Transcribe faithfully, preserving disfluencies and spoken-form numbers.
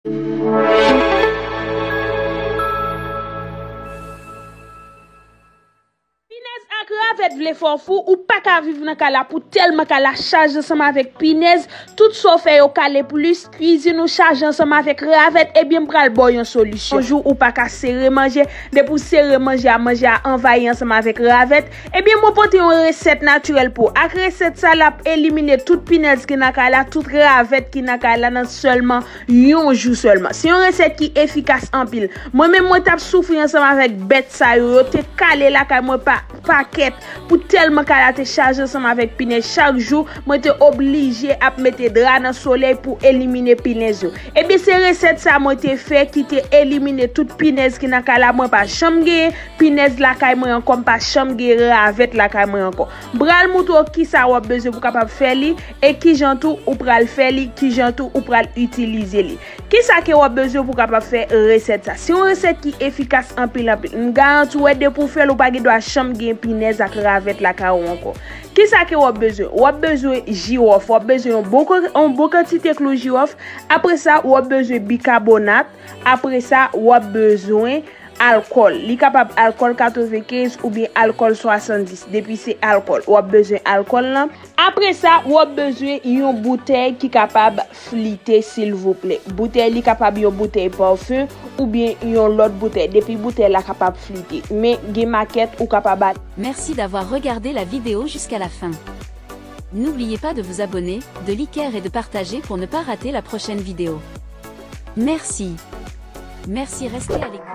Pinèz ak ravèt vle fè w fou, ou pa ka viv nan kay la pou tèlman kay la chaje ansanm avèk pinèz, tout sa w fè yo kale plis, kwizin ou chaje ansanm avèk ravèt, ebyen m pral ba w yon solisyon. Yon jou ou pa ka sere manje, depi w sere manje a, manje a anvayi ansanm avèk ravèt, ebyen mwen pote yon resèt natirèl pou ou. Ak resèt sa l ap elimine tout pinèz ki nan kay la, tout ravèt ki nan kay la nan sèlman yon jou sèlman. Se yon resèt ki efikas anpil. Mwen menm mwen t ap soufri ansanm avèk bèt sa yo. Yo te kale lakay mwen pa pakèt pou tèlman kay la te chaje ansanm avèk pinèz. Chak jou, mwen te oblije ap mete dra nan solèy pou elimine pinèz yo. Ebyen, se resèt sa mwen te fè ki te elimine tout pinèz ki nan kay la. Mwen pa janm genyen pinèz lakay mwen ankò, m pa janm genyen ravèt lakay mwen ankò. M pral moutre w kisa w ap bezwen pou w kapab fè li, e kijan tou ou pral fè li, kijan tou ou pral itilize li. Kisa ke w ap bezwen pou w kapab fè resèt sa? Se yon resèt ki efikas anpil, anpil. M garanti w, depi w fè l, ou pa gen dwa janm gen pinèz ak ravèt lakay ou ankò. Kisa ke w ap bezwen? W ap bezwen jiwòf, w ap bezwen yon bon, yon bon kantite klou jiwòf. Apre sa, w ap bezwen bikabonat. Apre sa, w ap bezwen alkòl. Li kapab alkòl katrevenkenz oubyen alkòl swasanndis. Depi se alkòl, w ap bezwen alkòl lan. Apre sa, w ap bezwen yon boutèy ki kapab flite, silvouplè. Boutèy li kapab yon boutèy pafen oubyen yon lòt boutèy. Depi boutèy la kapab flite. Men gen makèt ou kapab al. Merci d'avoir regardé la vidéo jusqu'à la fin. N'oubliez pas de vous abonner, de liker et de partager pour ne pas rater la prochaine vidéo. Merci. Merci, restez à l'écoute.